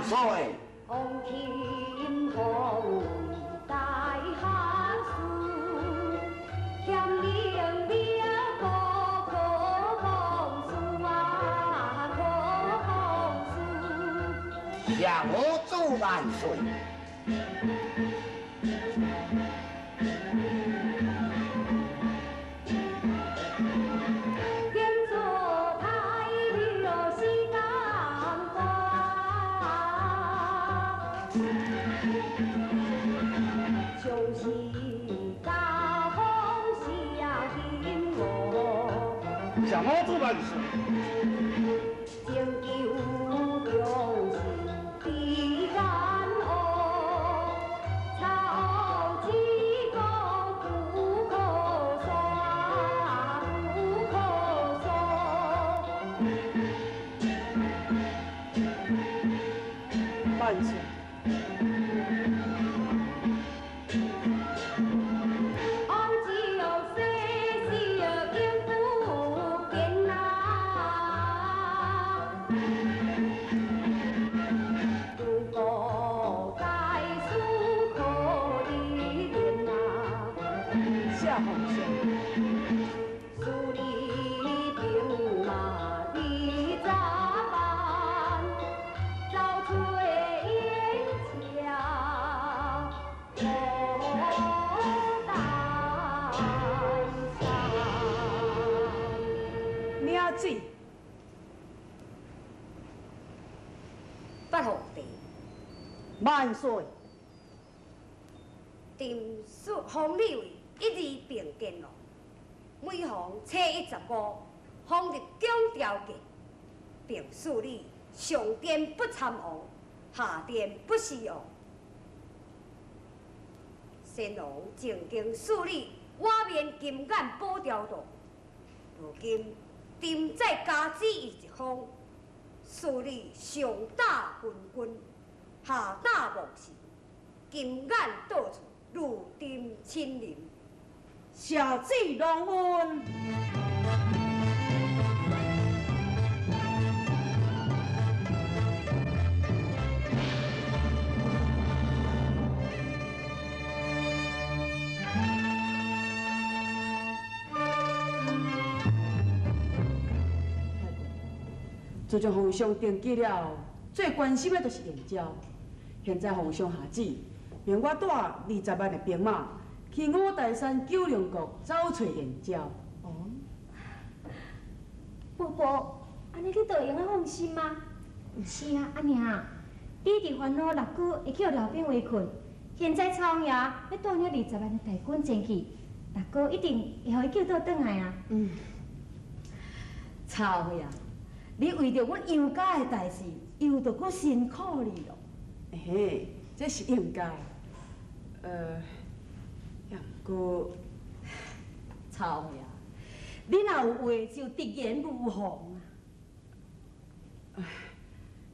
歲！王钦宏大學士，兼領了國可奉書啊，可奉書。謝我主萬歲！謝我主萬歲！拯救眾生的難哦，草之功不可說，不可說。萬歲！萬歲！朕書封你為一字並肩王，每逢初一十五，封入宮朝見，並賜你上殿不參王，下殿不侍王。先王曾經賜你瓦面金眼寶雕座，如今朕再加旨意一封，賜你上打昏君，下打亡臣，金眼到處如朕親臨。謝旨隆恩。自從皇上登基了後，最關心的就是燕昭。現在皇上下旨，命我帶20萬的兵馬去五台山九龍國走揣燕昭。哦，婆婆，按呢你就會用得放心嗎？是啊，阿娘，你一直煩惱六哥會去予遼兵圍困，現在曹王爺欲帶領二十萬的大軍前去，六哥一定會予伊救倒轉來啊。嗯，曹王爺，你為著阮楊家的代誌，又著閣辛苦你咯。嘿，這是應該。也毋過，曹王爺，你若有話就直言無妨啊。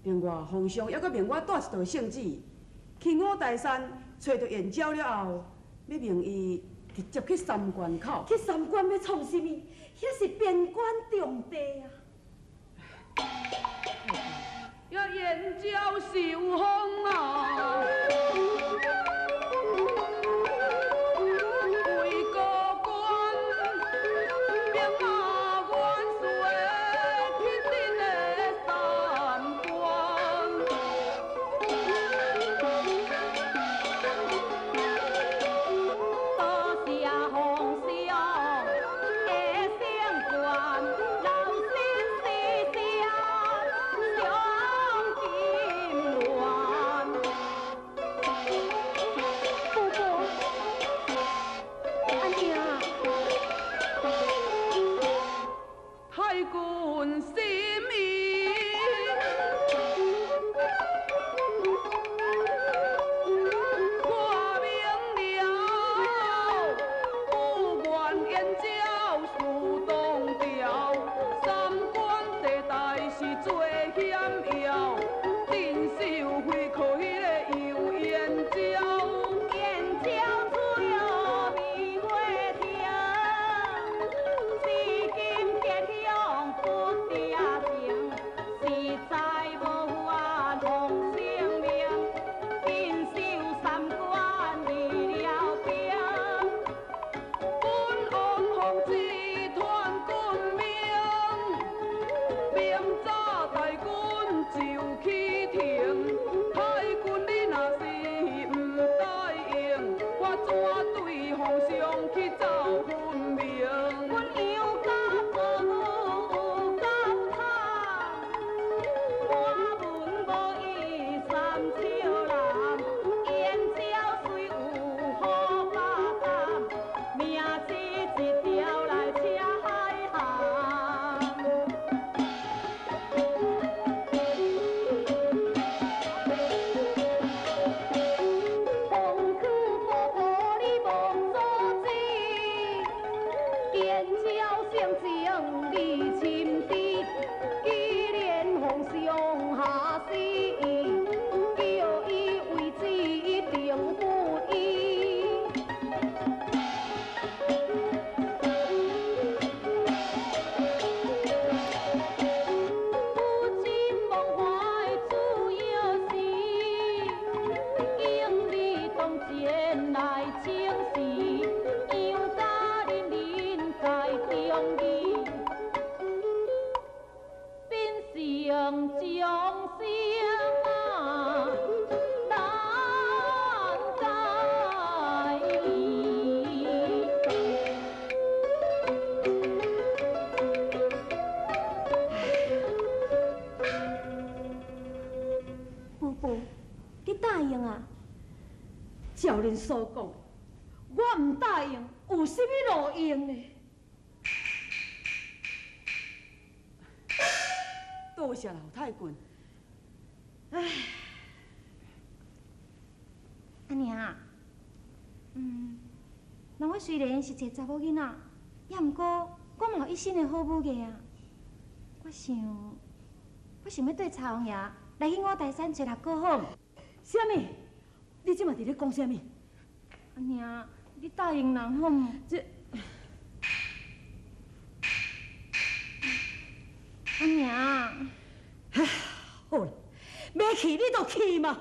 另外，皇上猶閣命我帶一道聖旨，去五台山揣著燕昭了後，欲命伊直接去三關口。去三關欲創啥物？遐是邊關重地啊！呀，燕昭受封啊！為高官，兵馬元帥去陣的三關。多謝皇上的聖權，老身世世上金鑾。性情你深知，既然皇上下旨，叫伊為子定不依。父親忘懷主要是，敬你當前來請示，楊家人人皆中意，變成眾生啊難解。婆婆，你答應啊？照恁所講，我毋答應，有啥物路用呢？多謝老太君。唉，阿娘，人我雖然是一個查某囡仔，也毋過我嘛有一身的好武藝啊。我想，我想欲綴曹王爺來去五台山揣六哥好毋？啥物？你這馬佇咧講啥物？阿娘，你答應人好毋？這，阿娘，唉，好啦，欲去你就去嘛。